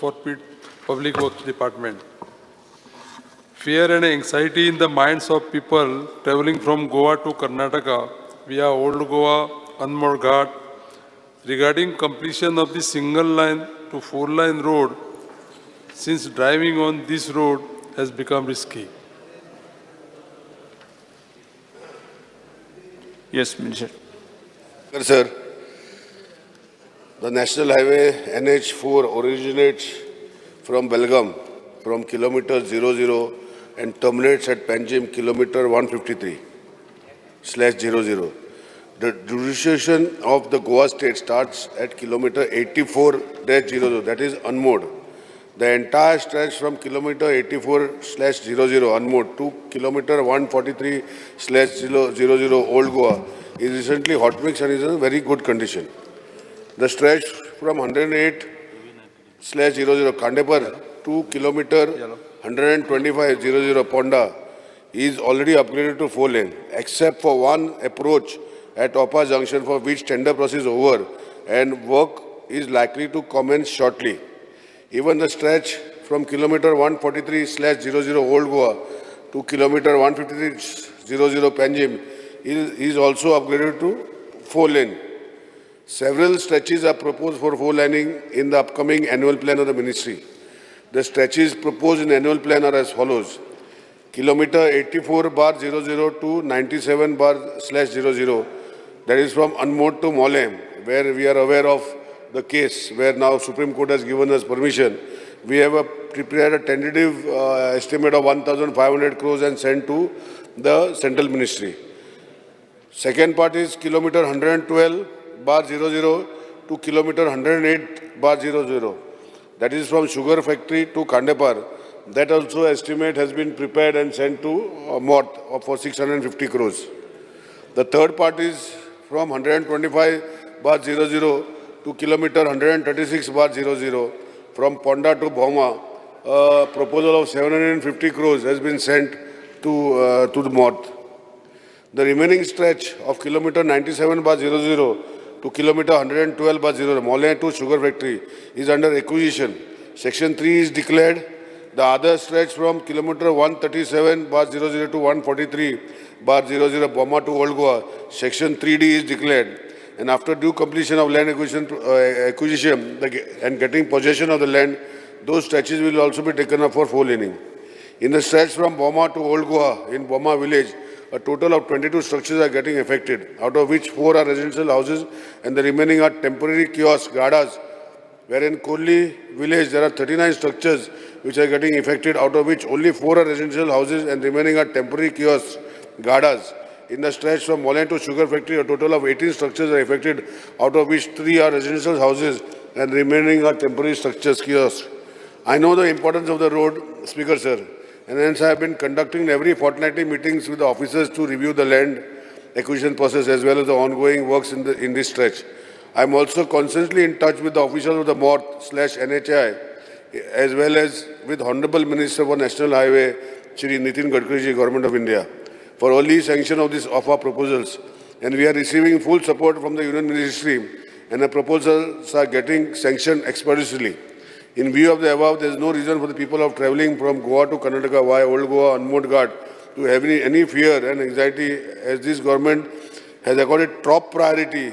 for Public Works Department. Fear and anxiety in the minds of people traveling from Goa to Karnataka via Old Goa, Anmod Ghat regarding completion of the single line to four line road, since driving on this road has become risky. Yes, Minister. Sir, the National Highway NH4 originates from Belgaum from kilometer 00 and terminates at Panjim kilometer 153/00. The jurisdiction of the Goa state starts at kilometer 84-00, that is Anmod. The entire stretch from kilometer 84/00 Anmod to kilometer 143/00 Old Goa is recently hot mix and is in a very good condition. The stretch from 108/00 Khandepar to kilometer 125/00 Ponda is already upgraded to 4 lane, except for one approach at Opa Junction, for which tender process is over and work is likely to commence shortly. Even the stretch from kilometer 143/00 Old Goa to kilometer 153/00 Panjim is also upgraded to 4 lane. Several stretches are proposed for 4 laning in the upcoming annual plan of the ministry. The stretches proposed in annual plan are as follows. Kilometer 84/00 to 97/00, that is from Anmod to Molem, where we are aware of the case where now Supreme Court has given us permission. We have prepared a tentative estimate of 1,500 crores and sent to the central ministry. Second part is kilometer 112/00 to kilometer 108/00. That is from sugar factory to Khandepar. That also estimate has been prepared and sent to MOT for 650 crores. The third part is from 125/00 to kilometer 136/00 from Ponda to Bhoma. A proposal of 750 crores has been sent to the MOT. The remaining stretch of kilometer 97/00 to kilometer 112/0, Molem to Sugar Factory, is under acquisition. Section 3 is declared. The other stretch from kilometer 137/00 to 143/00, Boma to Old Goa, Section 3D is declared. And after due completion of land acquisition and getting possession of the land, those stretches will also be taken up for 4 laning. In the stretch from Boma to Old Goa in Boma village, a total of 22 structures are getting affected, out of which 4 are residential houses and the remaining are temporary kiosks, gadas, where in Kolli village there are 39 structures which are getting affected, out of which only 4 are residential houses and remaining are temporary kiosks, gadas. In the stretch from Molem to Sugar Factory, a total of 18 structures are affected, out of which 3 are residential houses and remaining are temporary structures, kiosks. I know the importance of the road, Speaker sir, and hence I have been conducting every fortnightly meetings with the officers to review the land acquisition process as well as the ongoing works in this stretch. I am also constantly in touch with the officials of the MORT/NHI as well as with Honorable Minister for National Highway, Shri Nitin Gadkari, Government of India, for early sanction of our proposals. And we are receiving full support from the Union Ministry, and the proposals are getting sanctioned expeditiously. In view of the above, there is no reason for the people of travelling from Goa to Karnataka via Old Goa, Anmod Ghat to have any fear and anxiety, as this government has accorded top priority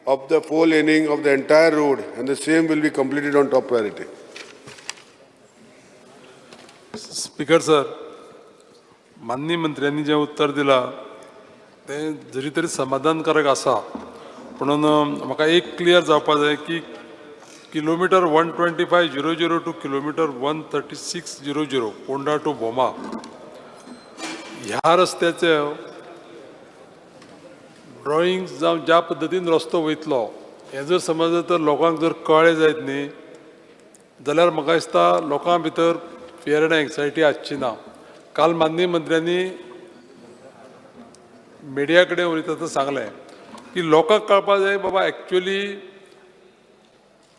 of the 4 laning of the entire road, and the same will be completed on top priority. Speaker sir, माननीय मंत्र्यांनी जें उत्तर दिलां तें जरी तरी समाधानकारक आसा, पुणून म्हाका एक क्लियर जावपा जाय की kilometer 125/00 to kilometer 136/00 Ponda to Bhoma ह्या रस्त्याचे ड्रॉइंग जावं ज्या पद्दतीन रस्तो वयतलो, हें जर समज तर लोकांक जर कळ्ळें जायत न्ही जाल्यार म्हाका दिसता लोकां भितर फियर आनी एन्सायटी आसची ना. काल माननीय मंत्र्यांनी मिडिया कडेन उलयता सांगलें की लोकांक कळपा जाय बाबा एक्चुअली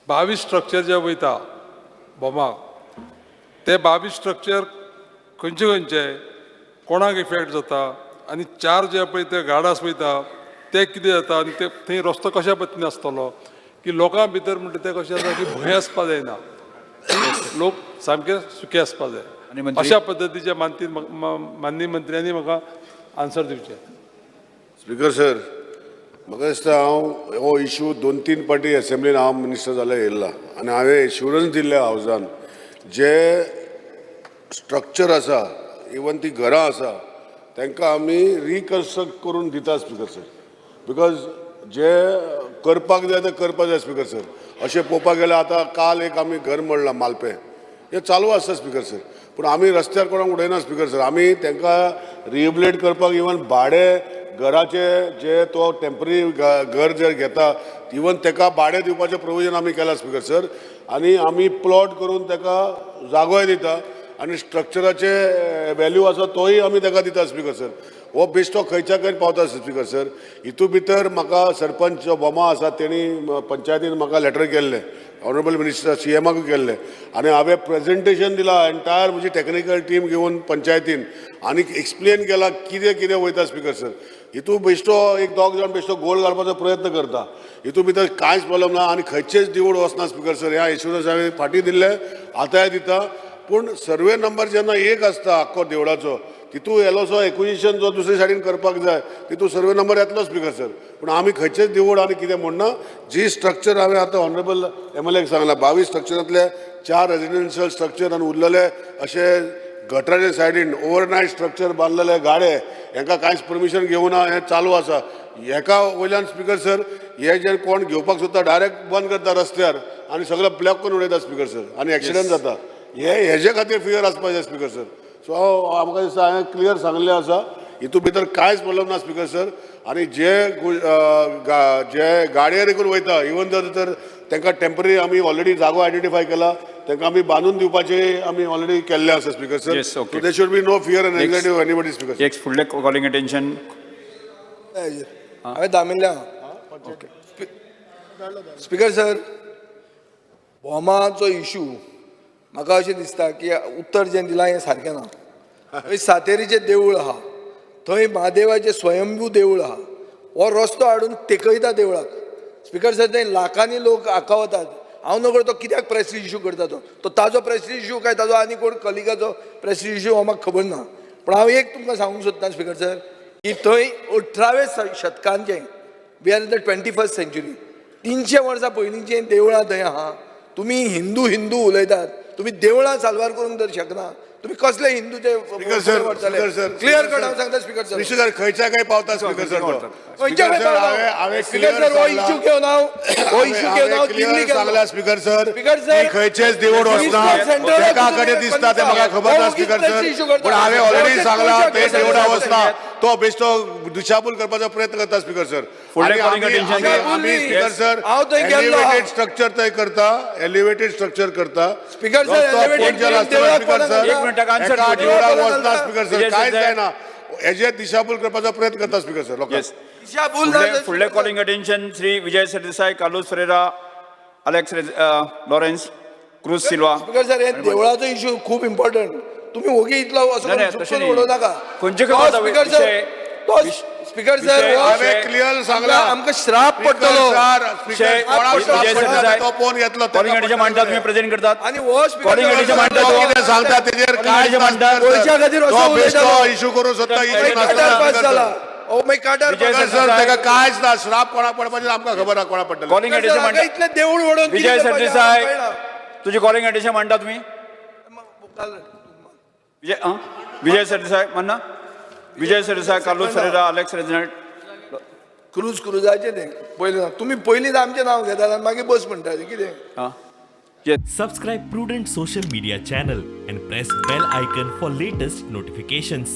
22 स्ट्रक्चर जे वयता भोमाक, ते 22 स्ट्रक्चर खंयचे खंयचे, कोणाक इफेक्ट जाता आनी चार जे पळय ते गार्डास वयता ते कितें जाता आनी ते थंय रस्तो कशा पद्दतीन आसतलो, की लोकां भितर म्हणटा तें कशें आसा की भंय आसपा जायना. लोक सामके सुखी आसपा जाय. आनी मंत्री? अशा पद्दतीच्या मानती माननीय मंत्र्यांनी म्हाका आन्सर दिवचे. स्पीकर सर, म्हाका दिसता हांव हो इशू दोन तीन पाटी एसेंब्लीन हांव मिनिस्टर जाल्यार येयला आनी हांवें एश्युरन्स दिल्लें हावजान, जे स्ट्रक्चर आसा, इवन ती घरां आसा, तांकां आमी रिकन्स्ट्रक्ट करून दिता स्पीकर सर, because जे करपाक जाय ते करपाक जाय स्पीकर सर. अशें पळोवपाक गेल्यार आतां काल एक आमी घर मोडलां मालपें, हें चालू आसता स्पीकर सर. पूण आमी रस्त्यार कोणाक उडयना स्पीकर सर. आमी तांकां रिहेबिलेट करपाक इवन भाडें घराचे जे तो टेंपररी घर जे घेता, इवन ताका भाडें दिवपाचें प्रोविजन आमी केलां स्पीकर सर. आनी आमी प्लॉट करून ताका जागोय दिता आनी स्ट्रक्चराचे वेल्यू आसा तोय आमी ताका दिता स्पीकर सर. हो बेश्टो खंयच्या खंय पावता स्पीकर सर. हितू भितर म्हाका सरपंच जो बोमा आसा, तेणी पंचायतीन म्हाका लेटर केल्लें, ऑनरेबल मिनिस्टर सीएमाकूय केल्लें आनी हांवें प्रेजेंटेशन दिलां एंटायर म्हजी टॅक्निकल टीम घेवन पंचायतीन आनी एक्सप्लेन केलां कितें कितें वयता स्पीकर सर. हितू बेश्टो एक दोग जाण बेश्टो गोल घालपाचो प्रयत्न करता. हितू भितर कांयच प्रॉब्लम ना आनी खंयचेच देवूळ वचना स्पीकर सर. ह्या एश्युरन्स हांवें फाटीं दिल्लें, आतांय दिता. पूण सर्वे नंबर जेन्ना एक आसता आख्खो देवळाचो, तितू येलोसो एक्विजिशन जो दुसरे सायडीन करपाक जाय, तितू सर्वे नंबर येतलो स्पीकर सर. पूण आमी खंयचेच देवूळ आनी कितें म्हणना. जी स्ट्रक्चर हांवें आतां ऑनरेबल एमएलएक सांगलां, 22 स्ट्रक्चरांतले चार रेजिडेन्शियल स्ट्रक्चर आनी उरलेले अशे गटराच्या सायडीन ओवरनायट स्ट्रक्चर बांदलेले गाडे, हेंकां कांयच परमिशन घेवना, हें चालू आसा. हेका वयल्यान स्पीकर सर, हे जे कोण घेवपाक सोदता डायरेक्ट बंद करता रस्त्यार आनी सगळें ब्लॉक करून उडयता स्पीकर सर आनी एक्सिडंट जाता. हे हेजे खातीर फियर आसपाक जाय स्पीकर सर. सो आमकां दिसता हांवें क्लियर सांगलें आसा. हितून भितर कांयच प्रॉब्लम ना स्पीकर सर. आनी जे जे गाडयेर देखून वयता, इवन जर तर तांकां टेंपररी आमी ऑलरेडी जागो आयडेंटिफाय केला, तांकां आमी बांदून दिवपाचे आमी ऑलरेडी केल्ले आसा speaker sir. Yes, okay. So there should be no fear and anxiety of anybody, speaker. एक फुडले कॉलिंग अटेन्शन. हांवें दामिल्ल्या. स्पीकर सर, भोमाचो इशू म्हाका अशें दिसता की उत्तर जें दिलां हें सारकें ना. थंय सातेरीचें देवूळ आहा, थंय म्हादेवाचें स्वयंभू देवूळ आहा. हो रस्तो हाडून तेकयता देवळाक स्पीकर सर. थंय लाखांनी लोक हाका वतात. हांव नकळो तो कित्याक प्रेस्टीज इशू करता. तो तो ताजो प्रेस्टीज इशू काय ताजो आनी कोण कलिगाचो प्रेस्टीज इशू हो म्हाका खबर ना. पूण हांव एक तुमकां सांगूंक सोदतां स्पीकर सर, की थंय 18व्या शतकांचें, we are in the 21st century, 300 वर्सां पयलींचीं देवळां थंय आहा. तुमी हिंदू हिंदू उलयतात, तुमी देवळां साल्वार करूंक जर शकना, तुमी कसले हिंदूचे speaker sir, speaker sir, clear cut हांव सांगता स्पीकर सर. स्पीकर, खंयच्या खंय पावता स्पीकर सर तो. खंयच्या खंय स्पीकर सर, हांवें हांवें स्पीकर क्लियर सर, हो सांगला. इशू घेवन हांव, हो इशू घेवन हांव दिल्ली क्लियर गेलो. सांगला स्पीकर सर, स्पीकर सर, की खंयचेच देवूळ वचना. सेंट्रल एका कडेन दिसता ते म्हाका खबर ना स्पीकर सर. पूण हांवें ऑलरेडी सांगला, ते देवळां वचना. तो बेश्टो दिशाभूल करपाचो प्रयत्न करता स्पीकर सर. फुडलें आनी calling attention. आमी स्पीकर सर, हांव थंय गेल्लो. एलिवेटेड स्ट्रक्चर थंय करता, एलिवेटेड स्ट्रक्चर करता. स्पीकर सर, रस्तो elevated पोंच्यार करून आसतना देवळाक स्पीकर कोणाक सर, एक मिनिट, ताका answer एका दिवं. देवळाक वचना स्पीकर सर, विजय कांयच सरदेसाय. जायना. हेजे दिशाभूल करपाचो प्रयत्न करता स्पीकर सर लोकांक. येस. दिशाभूल ना. फुडले calling attention Shri Vijay Sardesai, Carlos Ferreira, Alex Lawrence, Cruz Silva. Speaker sir, हे देवळाचो इशू खूब इम्पॉर्टंट. तुम्ही ओगी इतलो असो नाही, नाही, करून तशें चुकून नाही. उडोवं नाका. खंयचे तो खंय वता स्पीकर सर, विशय- तो स्पीकर सर, विशय- हो हांवें क्लियर सांगला. आमकां श्राप पडटलो. स्पीकर, कोणाक विजय श्राप पडटा सरदेसाय. तो फोन घेतलो. कॉलिंग अटेन्शन मांडटा तुम्ही, प्रेझेंट करतात. आणि हो स्पीकर Calling attention मांडटा तो तो. कितें सांगता तेजेर Calling कांयच attention मांडटा. ना स्पीकर गोंयच्या सर. खातीर असो तो उलयता बेश्टो तो. इशू करूं सोदता, इशू मागीर नासतना काटार पास स्पीकर जाला. सर. ओ मागीर काटार विजय पास स्पीकर सर, ताका कांयच ना. श्राप कोणाक पडपाचें आमकां खबर ना कोणाक पडटलें. कॉलिंग सर, अटेन्शन हांगा मांडटा. इतलें देवूळ वडोवन विजय कितें करपाचें सरदेसाय, आमकां कळना. तुझे कॉलिंग अटेन्शन मांडटा तुम्ही. विजय, हां, विजय सरदेसाय म्हणना. Vijay Sardesai, Carlos Ferreira, Alex Reginald. Cruz क्रुजाचें तें पयलें नांव. तुमी पयलींच आमचें नांव घेतात आनी मागीर बस म्हणटा कितें. हां, yes. Subscribe Prudent Social Media channel and press bell icon for latest notifications.